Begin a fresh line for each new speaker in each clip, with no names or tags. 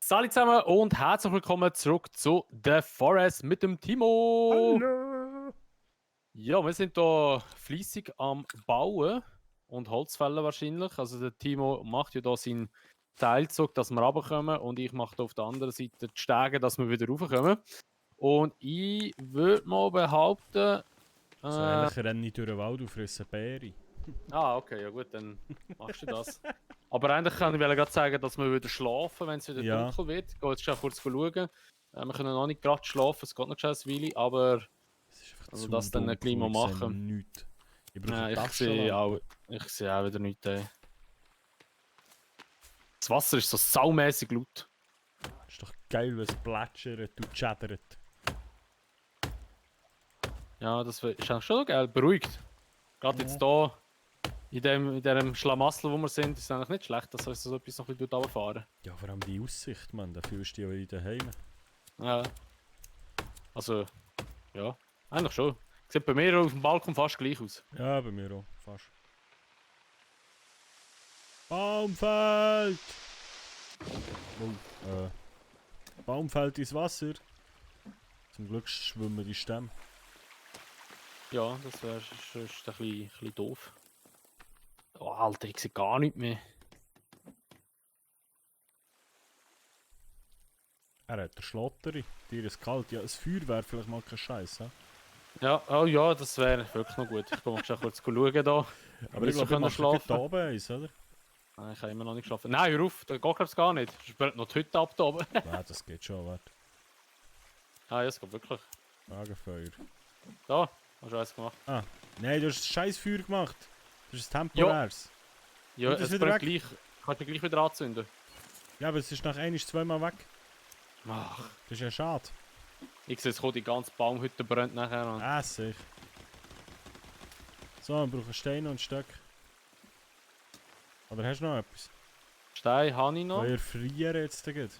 Salut zusammen und herzlich willkommen zurück zu The Forest mit dem Timo.
Hallo!
Ja, wir sind hier fleissig am Bauen und Holzfällen wahrscheinlich. Also der Timo macht ja da seinen Teilzug, dass wir runterkommen und ich mache da auf der anderen Seite die Stege, dass wir wieder raufkommen. Und ich würde mal behaupten...
So ähnlich renne ich durch den Wald und fresse Beere.
okay, ja gut, dann machst du das. Aber eigentlich kann ich gerade sagen, dass wir wieder schlafen, wenn es wieder
Ja.
dunkel wird. Ich gehe jetzt schnell kurz schauen. Wir können noch nicht gerade schlafen, es geht noch schnell eine Weile, aber
Es ist einfach
also
zu
das dann
dunkel,
gleich mal
ich sehe
machen.
nichts. Ich brauche eine
Ich sehe
Taschenlampe.
auch wieder nichts. Ey. Das Wasser ist so saumässig laut.
Ist doch geil, wenn es plätschert und chattert.
Ja, das ist auch schon geil, beruhigt. Gerade jetzt hier in dem Schlamassel, wo wir sind, ist es eigentlich nicht schlecht, dass uns so etwas noch ein bisschen runterfahren.
Ja, vor allem die Aussicht, Mann, da fühlst du dich ja daheim.
Ja. Also, ja, eigentlich schon. Sieht bei mir auf dem Balkon fast gleich aus.
Ja, bei mir auch, fast. Baumfeld! Oh, Baumfeld ins Wasser. Zum Glück schwimmen die Stämme.
Ja, das wäre ein bisschen doof. Oh, Alter, ich sehe gar nichts mehr.
Er hat der Schlotteri. Dir ist kalt. Ja, ein Feuer wäre vielleicht mal kein Scheiß, he?
Ja, oh ja, das wäre wirklich noch gut. Ich komme schon kurz schauen hier.
Aber ich glaube, wir machen
schlafen.
da oben eins, oder?
Nein, ich habe immer noch nicht geschlafen. Nein, hör auf, da geht glaube ich gar nicht. Es brennt noch die Hütte ab da oben.
Ja, das geht schon, warte.
Ah ja, es geht wirklich.
Lagerfeuer.
Da, hast du eins gemacht.
Ah, nein, du hast ein scheiß Feuer gemacht. Das ist ein temporäres.
Ja,
Und das
es
wieder
brennt
weg?
gleich. Kannst du gleich wieder anzünden.
Ja, aber es ist nach einmal zweimal weg.
Ach,
Das ist ja schade.
ich sehe, es kommt die ganze Baumhütte brennt nachher an.
Ah, sicher. So, wir brauchen Steine und Stöcke. Oder hast du noch etwas?
Stein habe ich noch.
Wir frieren jetzt gleich.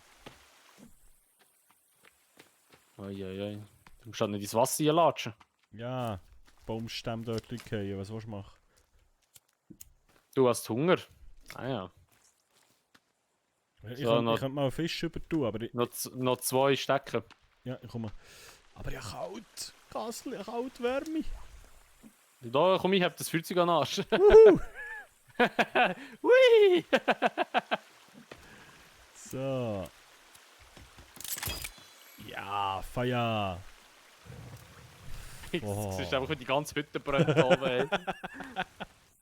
Uiuiui. Du musst halt nicht ins Wasser latschen.
Ja, Baumstämme dort fallen. Was willst du machen?
Du hast Hunger. Ah ja.
Ich
So,
könnte mal einen Fisch übertun, aber ich...
Noch 2 Stecken.
Ja, ich komme. Aber ja, kalt. Kassel, ja, kalt, Wärme.
Da komm ich, hab das Feuerzeug an den Arsch.
Wuhu!
Hui!
So. Ja, Feier.
Jetzt
Oh.
siehst du einfach, wie die ganze Hütte brennt oben, ey.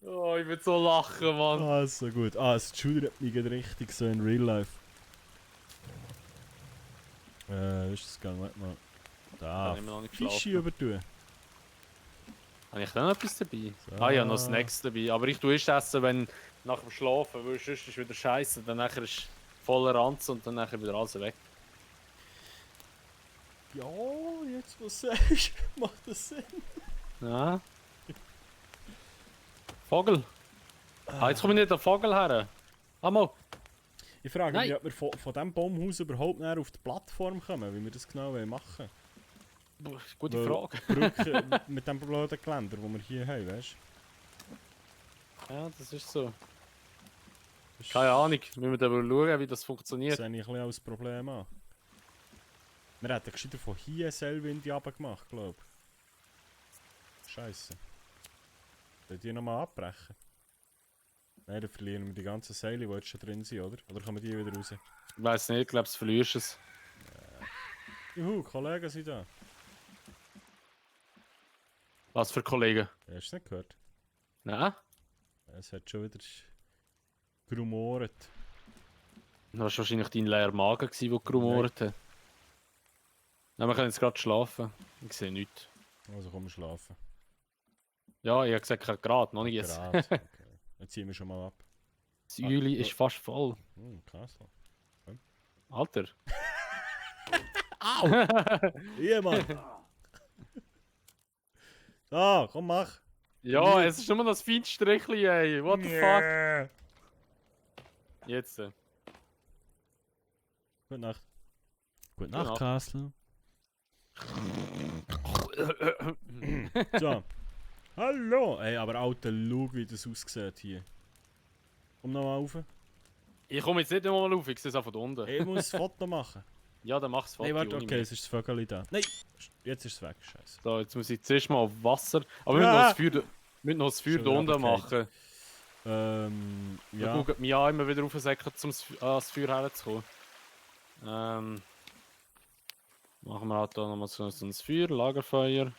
Oh, ich will so lachen, Mann.
Ah, so gut. Ah, es schudert mich gerade richtig so in Real Life. Ist das gegangen? Warte mal. Da.
Hab ich noch nicht
Fische
geschlafen.
übertun.
Habe ich dann etwas dabei?
So.
Ah ja, noch Snacks dabei. Aber ich tue erst essen, wenn nach dem Schlafen, weil sonst ist wieder scheiße. Dann nachher ist voller Ranz und dann nachher wieder alles weg.
Ja, jetzt was sagst du, macht das Sinn?
Ja. Vogel. Ah, jetzt komme ich nicht an den Vogel her. Mal.
Ich frage
Nein.
mich, ob wir von diesem Baumhaus überhaupt näher auf die Plattform kommen, wie wir das genau machen wollen.
Gute Frage.
Brücke mit dem blöden Geländer, das wir hier haben, weißt
Ja, das ist so.
du?
Keine Ahnung. Wir müssen aber schauen, wie das
Das
funktioniert.
sehe ich ein bisschen als Problem an. Wir hätten gescheiter von hier selber in die gemacht, glaube ich. Scheiße. Wollen die nochmal abbrechen? Nein, dann verlieren wir die ganzen Seile, die jetzt schon drin sind, oder? Oder kommen die wieder raus?
Ich weiß nicht, ich glaube, du verlierst es.
Juhu, Kollegen sind da.
Was für Kollegen?
Hast du es nicht gehört?
Nein?
Es hat schon wieder gerumort.
Das war wahrscheinlich dein leerer Magen, der gerumort hat. Nein, wir können jetzt gerade schlafen. Ich sehe nichts.
Also komm, wir schlafen.
Ja, ich habe gesagt, gerade, noch nicht jetzt.
Gerade, okay. Dann ziehen wir schon mal ab.
Das Juli ist fast voll.
Krass.
Alter.
Au! Hier, Mann! So, komm, mach!
Ja, es ist nur noch das feinste Strichli, ey. What the fuck? Jetzt.
Gute Nacht. Gute Nacht,
Nacht.
Castle. So. Hallo! Ey, aber Alter, schau, wie das aussieht hier. Komm noch mal rauf.
Ich komme jetzt nicht nochmal auf, ich sehe es auch von unten.
Ich muss ein Foto machen.
Ja, dann mach's Foto.
Nein, warte,
ohne
okay,
mich.
es ist das Vögel da. Nein, jetzt ist es weg, scheiße.
So, jetzt muss ich zuerst mal auf Wasser. Aber
Ja!
wir müssen noch das Feuer
Schon
da
wieder
unten
runtergefallen.
machen. Wir
Ja.
gucken mich auch immer wieder aufsäckeln, um ans Feuer herzukommen. Machen wir halt da nochmal so ein Feuer, Lagerfeuer.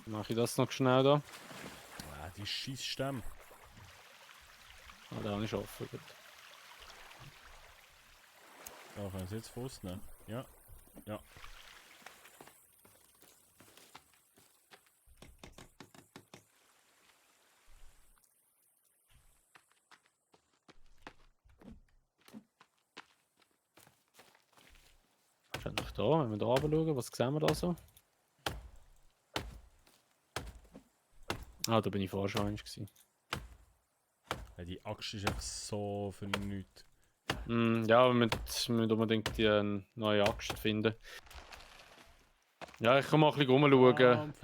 Mache ich das noch schnell da?
Ah, die scheiß Stämme.
Ah, da habe ich offen. Gut.
Da können sie jetzt Fuß nehmen. Ja. Ja.
Wahrscheinlich da, wenn wir da runter schauen, was sehen wir da so? Ah, da bin ich vorher schon eins gewesen.
Ja, die Axt ist einfach so für nichts.
Ja, wir müssen unbedingt die neue Axt finden. Ja, ich kann mal ein bisschen rumschauen,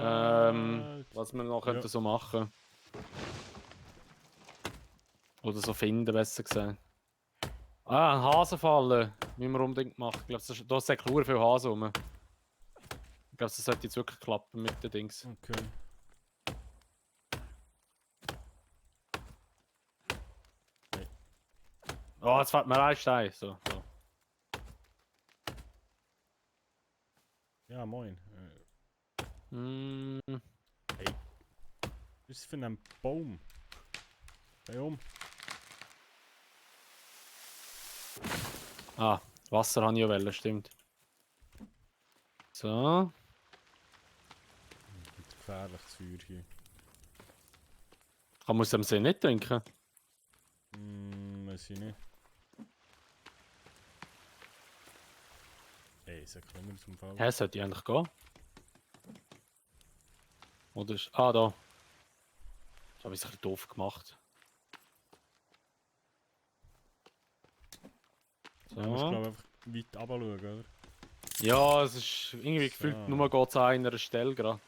was wir noch könnten so machen. Oder so finden, besser gesagt. Ah, ein Hasenfallen müssen wir unbedingt machen. Ich glaube, da ist sehr viel Hasen rum. Ich glaube, das sollte jetzt wirklich klappen mit den Dings.
Okay.
Oh, jetzt fällt mir ein Stein. So.
Ja, moin.
Mm,
Was ist das für ein Baum? Dreh um.
Ah, Wasser habe ich ja wollen, stimmt. So.
Gefährliches Feuer hier.
Kann man aus dem See nicht trinken?
Weiß ich nicht. Ey, sag immer zum Fall.
Hä, sollte ich eigentlich gehen? Oder ist... Ah, da. Das habe ich ein bisschen doof gemacht.
Du musst,
So.
glaube einfach weit runter schauen, oder?
Ja, es ist irgendwie
So.
gefühlt nur geht es an einer Stelle gerade.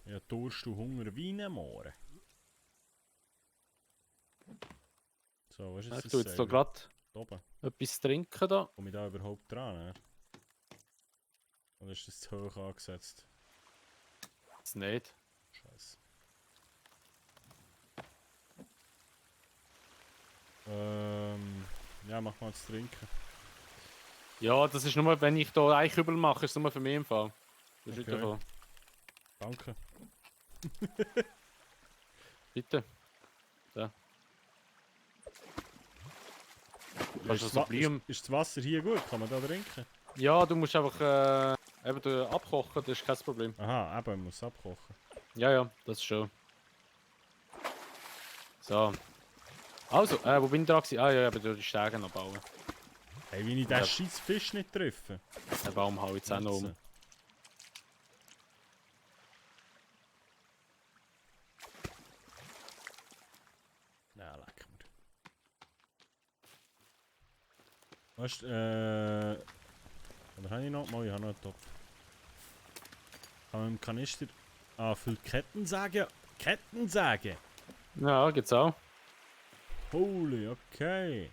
Ja, Durst und Hunger wie ein Mohren. So, was ist
Ich
das?
tue jetzt hier gerade
Da oben.
etwas trinken da.
Komme ich da überhaupt dran? Ne? Oder ist das zu hoch angesetzt?
Das nicht.
Scheiße. Ja, mach mal das Trinken.
Ja, das ist nur, wenn ich da Eichübel mache, ist es nur für mich im Fall. Das ist
Okay.
nicht davon.
Danke.
Bitte. So. Kannst du
Ist,
so bleiben?
ist das Wasser hier gut? Kann man da trinken?
Ja, du musst einfach eben abkochen, das ist kein Problem.
Aha, eben, man muss abkochen.
Ja, ja, das ist schon. So. Also, wo bin ich dran gewesen? Ah ja, eben durch die Stege noch bauen.
Hey, wie ich den scheiß Fisch nicht treffe.
Den Baum hau ich jetzt auch noch um.
Na, leck mir. Weißt du, oder habe ich noch? Mal, ich habe noch einen Topf. Kann man im Kanister... Ah, für Kettensäge? Kettensäge!
Ja, geht's auch.
Holy, okay.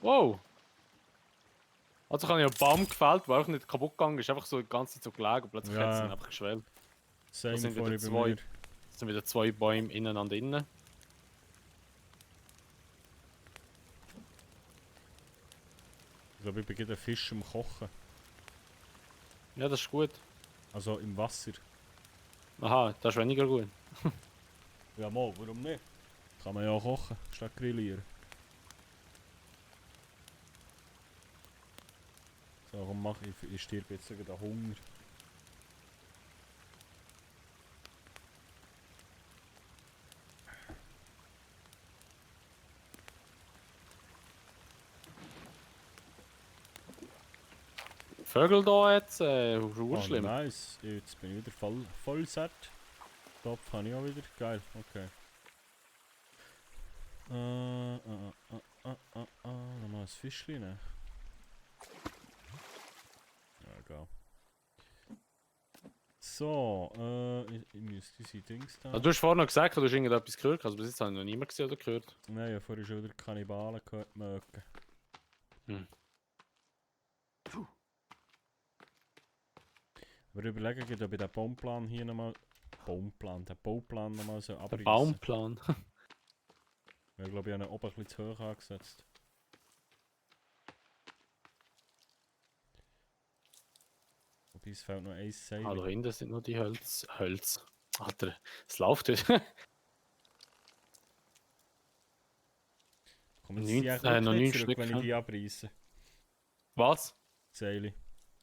Wow. Also ich habe ja einen Baum gefällt, der auch nicht kaputt gegangen ist. Einfach so die ganze Zeit so gelegen und plötzlich
Ja.
hat es ihn einfach geschwellt.
Same
sind
vorhin
wieder
bei mir.
Es sind wieder zwei Bäume ineinander innen.
Ich glaube, ich bin gerade ein Fisch am Kochen.
Ja, das ist gut.
Also im Wasser.
Aha, das ist weniger gut.
Ja, mal, warum nicht? Kann man ja auch kochen, statt grillieren. So, komm, mach ich stirb jetzt sogar den Hunger.
Vögel da jetzt,
Oh,
schlimm.
nice. Jetzt bin ich wieder voll set. Topf habe ich auch wieder. Geil, okay. Nochmal ein Fischchen nehmen. Ja, egal. So, ich müsste diese Dings da.
Also, du hast vorhin noch gesagt, du hast irgendetwas gehört. Also bis jetzt habe ich noch niemand gesehen oder gehört.
Nein, ich habe vorhin schon wieder Kannibalen gehört, mögen.
Hm.
Aber überlegen geht, ob ich den Baumplan hier nochmal. Den Bauplan nochmal so
Der
abreißen.
Baumplan.
Ich glaube, ich habe ihn oben ein bisschen zu hoch angesetzt. Wobei es fehlt noch ein Seil.
Ah, da hinten sind nur die Hölz. Alter, es läuft heute.
Kommen sie
Neun-
eigentlich
noch
nicht
9
zurück, wenn
Stück,
ich die abreiße?
Was?
Seile.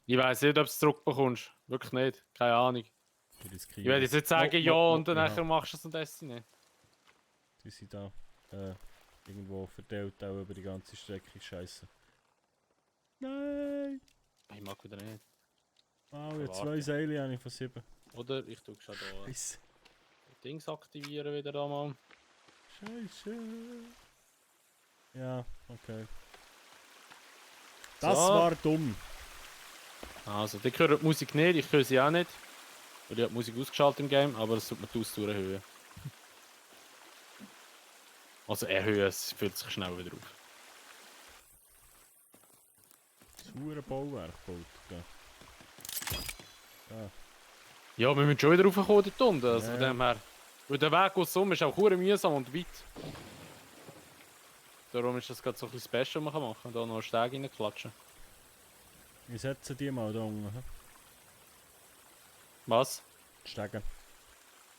Ich weiß nicht, ob du es zurückbekommst. Wirklich nicht. Keine Ahnung.
Ich riskiere
Ich werde jetzt
es.
nicht sagen,
No,
ja,
no, no,
und dann
ja.
nachher machst du es und das nicht.
Die sind da irgendwo verteilt auch über die ganze Strecke. Scheiße. Nein!
Ich mag wieder nicht.
Wow, ich habe 2
Warte.
Seile habe ich von 7.
Oder ich tue schon da
Scheiße.
Dings aktivieren wieder einmal.
Scheiße. Ja, okay. Das
So.
war dumm.
Also, die hören die Musik nicht, ich höre sie auch nicht. Weil ich habe die Musik ausgeschaltet im Game, aber es tut mir die Ausdauer erhöhen. Also erhöhen, es füllt sich schnell wieder auf.
Das hure Bauwerk baut. Ja.
Ja, wir müssen schon wieder raufkommen dort unten. Also
Ja.
von dem her. Weil der Weg aus ist auch hure mühsam und weit. Darum ist das gerade so ein bisschen das Beste, was man machen kann. Da noch einen Steg reinklatschen.
Wir setzen die mal da unten. Hä?
Was?
Die Stege.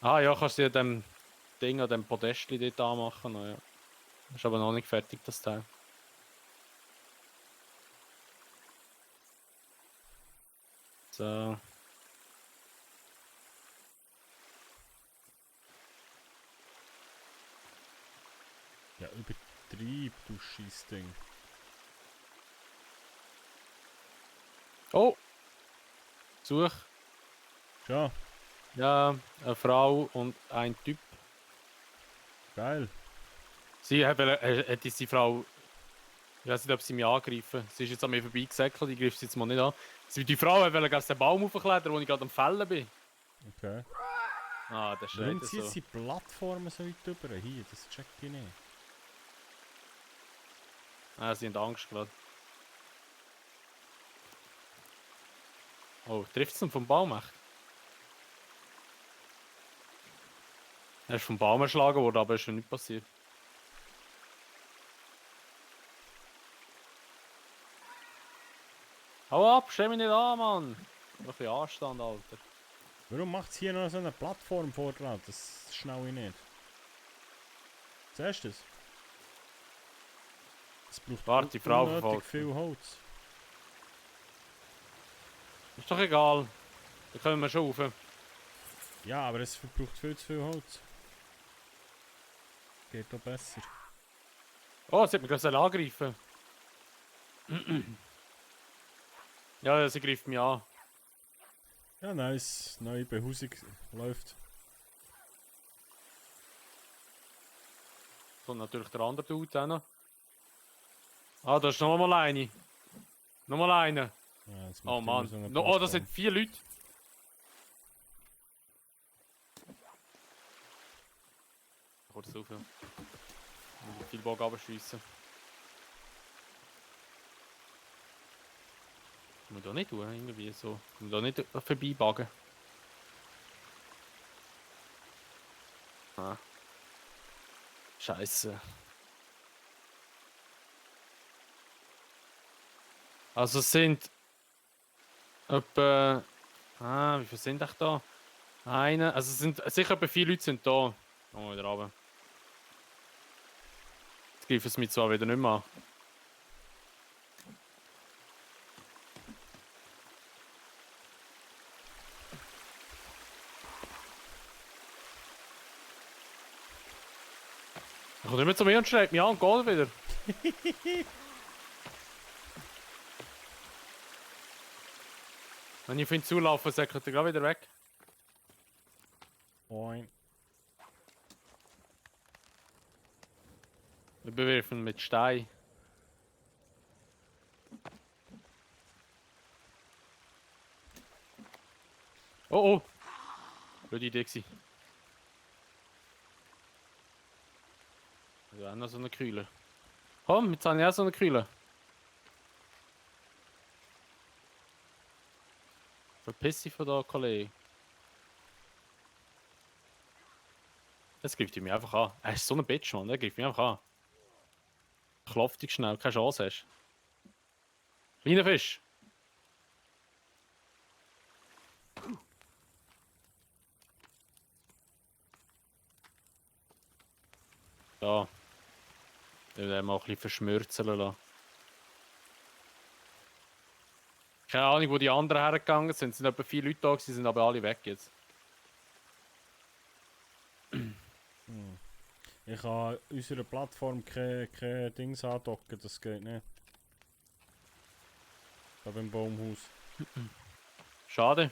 Ah ja, kannst du dir dem Ding an dem Podestli dort anmachen. Ja. Ist aber noch nicht fertig, das Teil. So.
Ja, übertrieb, du Scheißding.
Oh! Such.
Ja,
Ja, eine Frau und ein Typ.
geil.
Sie hat diese Frau. Ich weiß nicht, ob sie mich angreifen. Sie ist jetzt an mir vorbeigesäckelt, ich greife sie jetzt mal nicht an. Die Frau wollte aus dem Baum hochklettern, wo ich gerade am Fällen bin.
Okay.
Ah, der schreit
Warum
so.
zieht sie Plattformen so weit über? Hier, das check ich nicht.
Ah, sie haben Angst gerade. Oh, trifft es ihn vom Baum echt? Er ist vom Baum erschlagen worden, aber ist schon nicht passiert. Hau ab, stell mich nicht an, Mann! Noch ein bisschen Anstand, Alter.
Warum macht es hier noch so eine Plattform vor dran? Das schnau ich nicht. Siehst du das? Es braucht
Warte, die Frau
unnötig
verfolgt
viel Holz.
Ist doch egal. Da können wir schon rauf.
Ja, aber es verbraucht viel zu viel Holz. Geht doch besser.
Oh, sie hat mich gerade angreifen. Ja, sie greift mich an.
Ja, nice. Neue Behausung läuft.
Kommt natürlich der andere Dude auch noch. Ah, da ist noch mal eine. Noch mal eine.
Ja, jetzt
Oh
macht immer
Mann.
so eine
No, oh, das
Plattform.
sind 4 Leute. Kurz auf. Viel Bock abschiessen. Kann man da nicht tun, irgendwie so. Kann man da nicht vorbeibagen. Ah. Scheiße. Also es sind etwa. Wie viele sind echt da? Eine. Also es sind sicher etwa 4 Leute sind da. Gehen wir wieder runter. Jetzt greifen es mich zwar wieder nicht mehr an. Er kommt nicht mehr zu mir und schreibt mich an und geht wieder. Wenn ich auf ihn zulaufe, säckelt er gerade wieder weg.
Moin.
Wir bewerfen ihn mit Stein. Oh oh! Blöde Idee gewesen. Ja, auch noch so eine Kühle. Komm, jetzt habe ich auch so eine Kühle. Verpiss dich von da, Kollege. Jetzt greift er mich einfach an. Er ist so ein Bitch, Mann. Er greift mich einfach an. Klopf dich schnell, keine Chance hast. Kleiner Fisch. Da. Den werden wir auch ein bisschen verschmürzeln lassen. Keine Ahnung, wo die anderen hergegangen sind. Es sind etwa 4 Leute da gewesen, sind aber alle weg jetzt.
Ich kann unserer Plattform kein Dings andocken, das geht nicht. Da beim Baumhaus.
Schade.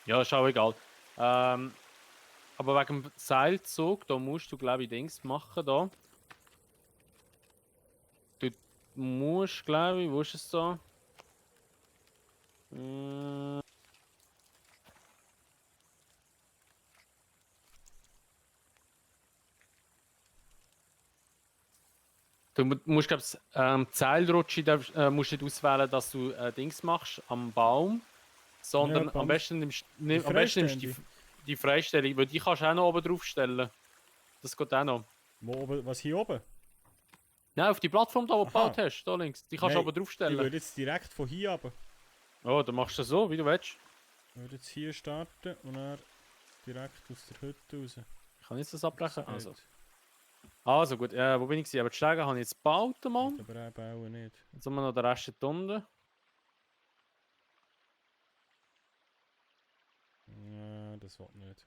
Ja, ist auch egal. Aber wegen dem Seilzug, da musst du, glaube ich, Dings machen da. Du musst, glaube ich, wo ist es da? Du musst, glaube ich, Seilrutsche musst du nicht auswählen, dass du Dings machst am Baum, sondern
Ja,
am besten nimmst du
Freistehende.
die Freistellung, weil die kannst du auch noch oben drauf stellen. Das geht auch noch.
Wo oben, was hier oben?
Nein, auf die Plattform da, die du
Aha.
gebaut hast, da links. Die kannst du
Nein,
oben drauf
Ich
stellen.
würde jetzt direkt von hier runter.
Oh, dann machst du das so, wie du willst.
Ich würde jetzt hier starten und dann direkt aus der Hütte raus.
Ich kann jetzt das abbrechen.
Das
Also,
geht.
also gut, wo bin ich gewesen? Aber die Stege habe ich jetzt gebaut, Mann.
Aber auch bauen nicht.
Jetzt haben wir noch den Rest hier unten.
Ja, das will nicht.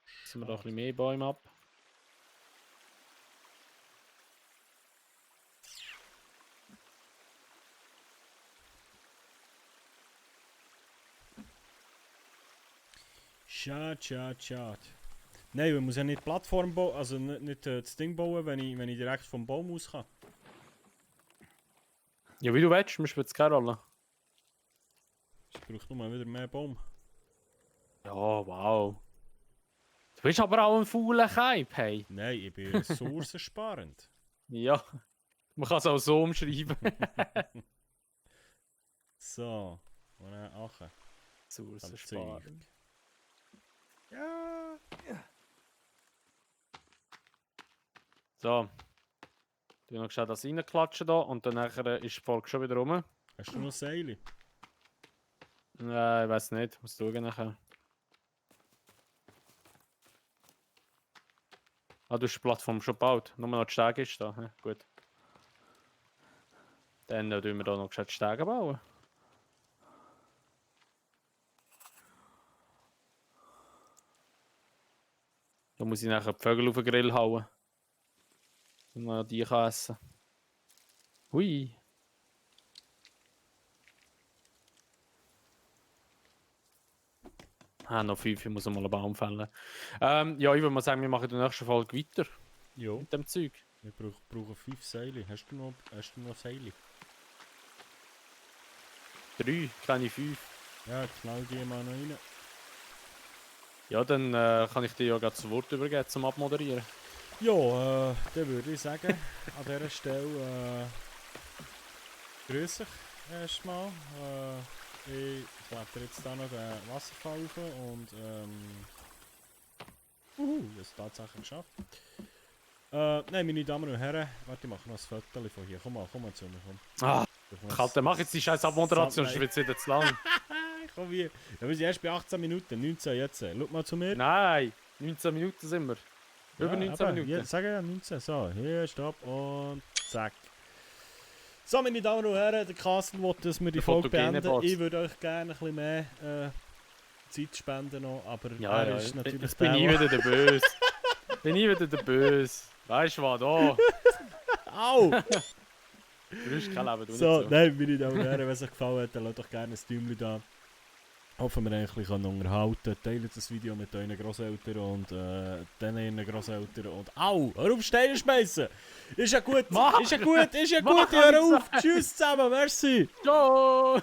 Jetzt sind wir da ein bisschen mehr Bäume ab.
Schade. Nein, man muss ja nicht die Plattform bauen, also nicht das Ding bauen, wenn ich direkt vom Baum aus kann.
Ja, wie du willst, mir spielt es keine Rolle.
Es braucht nur wieder mehr Baum.
Ja, wow. Du bist aber auch ein fauler Keib, hey.
Nein, ich bin ressourcensparend.
Ja, man kann es auch so umschreiben.
So, und dann achen.
Ressourcensparen.
Ja.
So. Du noch schnell das reinklatschen da und dann nachher ist die Folge schon wieder rum.
Hast du noch Seile?
Ich weiß nicht, muss schauen nachher. Ah, du hast die Plattform schon gebaut. Nur noch die Stege ist da. He? Gut. Dann tun wir da noch die Stege bauen. Da muss ich nachher die Vögel auf den Grill hauen. Und dann die kann essen. Hui. Ah, noch 5, ich muss mal einen Baum fällen. Ja, ich würde mal sagen, wir machen in der nächsten Folge weiter
Jo.
mit dem Zeug.
Wir brauchen 5 Seile. Hast du noch Seile?
3, keine 5.
Ja, knall die mal noch rein.
Ja, dann kann ich dir ja gerade das Wort übergeben zum Abmoderieren.
Ja, dann würde ich sagen, an dieser Stelle grüße ich erstmal. Ich kletter jetzt da noch den Wasserfall rauf und ich habe es tatsächlich geschafft. Nein, meine Damen und Herren, warte, ich mache noch ein Foto von hier. Komm mal zu mir. Komm.
Ah, Alter, mach jetzt die scheiß Abmoderation, sonst wird es wieder zu lang.
Komm hier. Ja, wir sind erst bei 18 Minuten, 19 jetzt. Schau mal zu mir.
Nein, 19 Minuten sind wir. Über 19
eben,
Minuten.
Hier, sag ja 19. So, hier, stopp und zack. So, meine Damen und Herren, der Carsten will, dass wir die
Der
Folge
fotogene
beenden.
Boss.
Ich würde euch gerne ein bisschen mehr Zeit spenden noch, aber
Ja,
er
ja,
ist natürlich
jetzt bin ich wieder der Böse. Bin ich wieder der Böse. Weißt du was, da?
Au!
Du hast kein Leben, du
So,
nicht so.
nein, meine Damen und Herren, wenn es euch gefallen hat, dann lasst doch gerne ein Däumchen da. Hoffen wir ein bisschen unterhalten. Teilt das Video mit euren Grosseltern und dann ihren Grosseltern und au! Hör auf Steine schmeißen! Ist ja gut!
Mach!
Ist ja gut!
Mach,
Hör auf!
hab ich
Tschüss zusammen! Merci!
Ciao!